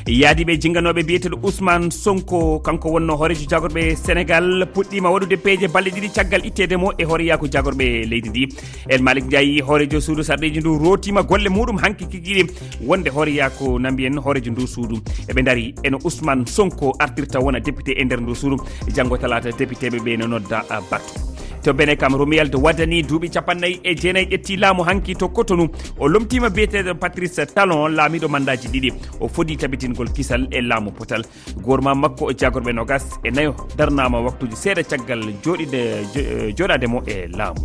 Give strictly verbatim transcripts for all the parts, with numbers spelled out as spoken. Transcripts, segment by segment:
Yaadiiɓe jinganooɓe biyeteeɗo Ousmane Sonko, kanko wonno hooreejo jaagorɓe Senegal, puɗɗiima waɗude peeje balɗe ɗiɗi caggal itteede mo e hooreyaaku jaagorɓe leydi ndi. El Malick Ndiaye, hooreejo suudu sarɗiiji ndu, rootiima golle muɗum hanki kikiiɗe wonde hooreyaaku nambi en hooreejo ndu suudu. Eɓe ndari eno Ousmane Sonko artirta wona député e nder ndu suudu. Janngo talaata, députéɓe ɓe no nodda, a, batu. To Benin kam, Romuald Wadagni, duuɓi capanɗe nayi e jeenayi, ƴetti laamu hanki to Cotonou. O lomtiima biyeteeɗo Patrice Talon, laamiiɗo mandaaji ɗiɗi. O fodii tabitingol kisal e laamu potal. Goorma makko jaagorɓe nogas e nayo darnaama waktuuji seeɗa caggal jooɗiɗe, jo-, jooɗaade mo e laamu.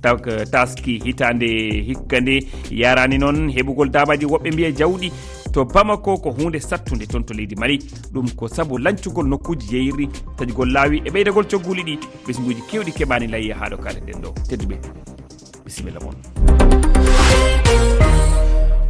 Taw ko taaski hitaande hikka nde yaraani noon heɓugol daabaaji woɓɓe mbiya jawɗi to Bamako ko huunde sattunde toon to leydi Mali. Ɗum ko sabu lancugol nokkuuji jeeyirɗi, taƴugol laawi e ɓeydagol cogguuli ɗi. Ɓesnguuji keewɗi keɓaani layya haa ɗo kaalɗen ɗo. Tedduɓe, bisimilla mon.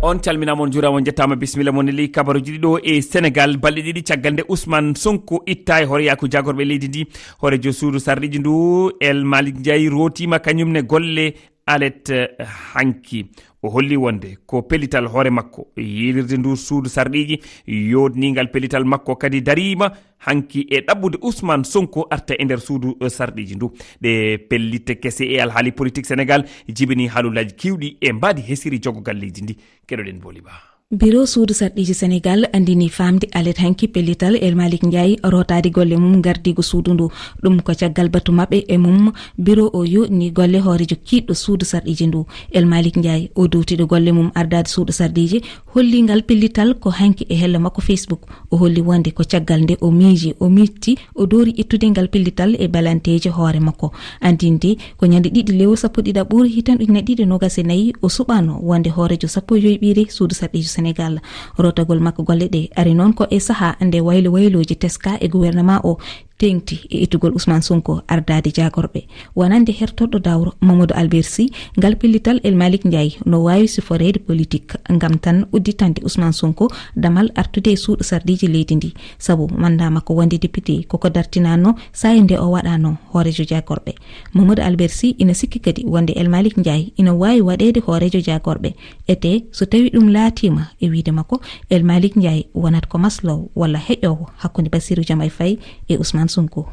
On calminaama, on njuuraama, on njettaama, bisimilla mon. Ley kabaruuji ɗi ɗo e Senegal, balɗe ɗiɗi caggal nde Ousmane Sonko itta e hooreyaaku jaagorɓe leydi ndi, hooreejo suudu sarɗiiji ndu, El Malick Ndiaye, rootiima kañum ne golle alet, eh, hanki. O holli wonde ko pellital hoore makko yiilirde ndu suudu sarɗiiji, yooɗningal pellital makko kadi dariima hanki e ɗaɓɓude Ousmane Sonko arta e nder suudu, eh, sarɗiiji ndu. Ɗe pellitte kese e alhaali politik Senegal jibini haalulaaji kiwɗi e mbaadi hesiri jogogal leydi ndi. Keɗoɗen Boli Ba. Biro suudu sarɗiiji Senegal andini faamde alet hanki pellital El Malick Ndiaye rootaade golle mum gardiigu suudu ndu. Ɗum ko caggal batu maɓɓe e mum biro o yooɗni golle hooreejo kiiɗɗo suudu sarɗiiji ndu. El Malick Ndiaye, o duutiɗo golle mum ardaade suudu sarɗiiji, holli ngal pellital ko hanki e helle makko Facebook. O holli wonde ko caggal nde o miiji, o miijti, o doori ƴettude ngal pellital e balanteeje hoore makko. Andinde ko ñande ɗiɗi lewru sappo ɗiɗaɓuru hitan ujune ɗiɗi nogas e nayi o suɓano wonde hooreejo sappo e joy ɓiire suudu sarɗiiji Senegal. Rootagol makko golle ɗe ari noon ko e saha nde waylo waylooji teska e gouvernement o teeŋti e ittugol Ousmane Sonko ardaade jaagorɓe. Wonande hertorɗo dawro Mamadou Albert Sy, ngal pellital El Malick Ndiaye no waawi siforeede politik ngam tan udditande Ousmane Sonko damal artude e suudu sarɗiiji leydi ndi. Sabu mandat makko wonde député koko dartinanno sa'i nde o waɗano hooreejo jaagorɓe. Mamadou Albert Sy ina sikki kadi wonde El Malick Ndiaye ina waawi waɗeede hooreejo jaagorɓe. Ete, so tawi ɗum laatiima, e wiyde makko, El Malick Ndiaye wonat ko masloowo walla heƴoowo hakkunde Bassirou Diomaye Faye e Ousmane Sonko.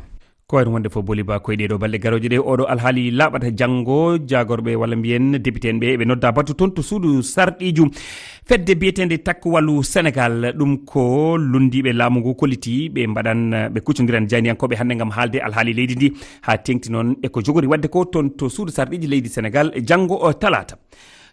Ko wayi no wonde fof Boli Ba koye ɗee ɗoo balɗe garooje ɗe, oɗo alhaali laaɓata janngo, jaagorɓe walla mbiyen député en ɓe, eɓe nodda batu toon to suudu sarɗiiju. Fedde biyeteende Takku Wallu Senegal, ɗum ko lunndiiɓe laamu ngu kolliti ɓe mbaɗan, ɓe kuccondiran jayniyankooɓe hannde ngam haalde alhaali leydi ndi, haa teeŋti noon e ko jogori waɗde ko toon to suudu sarɗiiji leydi Senegal janngo o talaata.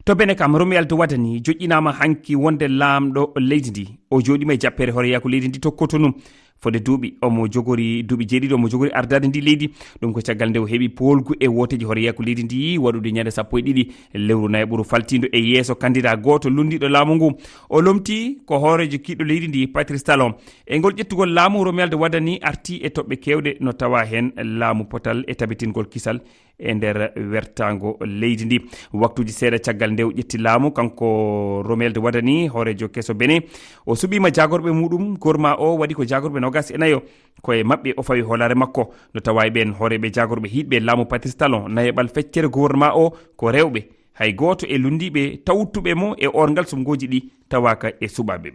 To Benin kam, Romuald Wadagni joƴƴinaama hanki wonde laamɗo leydi ndi. O jooɗiima e jappeere hooreyaaku leydi ndi to Cotonou. Fodde duuɓi, omo jogori duuɓi jeeɗiɗi, omo jogori ardaade ndi leydi. Ɗum ko caggal nde o heɓi poolgu e wooteeji hooreyaaku leydi ndi waɗude ñande sappo e ɗiɗi lewru nayaɓuru faltiindo e yeeso kandidaa gooto lunndiiɗo laamu ngu. O lomtii ko hooreejo kiiɗɗo leydi ndi, Patrice Talon. E ngol ƴettugol laamu, Romuald Wadagni artii e toɓɓe keewɗe, no tawaa heen laamu potal e tabitingol kisal e nder wertaango leydi ndi. Waktuuji seeɗa caggal nde o ƴetti laamu, kanko Romuald Wadagni, hooreejo keso Benin, o suɓiima jaagorɓe muɗum. Gouvernement o waɗi ko jaagorɓe noogas e nayo. Ko e maɓɓe o fawi hoolaare makko. No tawaa e ɓeen hooreeɓe jaagorɓe hiiɗɓe laamu Patrice Talon, nayaɓal feccere gouvernement o ko rewɓe. Hay gooto e lunndiiɓe tawtuɓe mo e orngal sumngooji ɗi tawaaka e suɓaaɓe.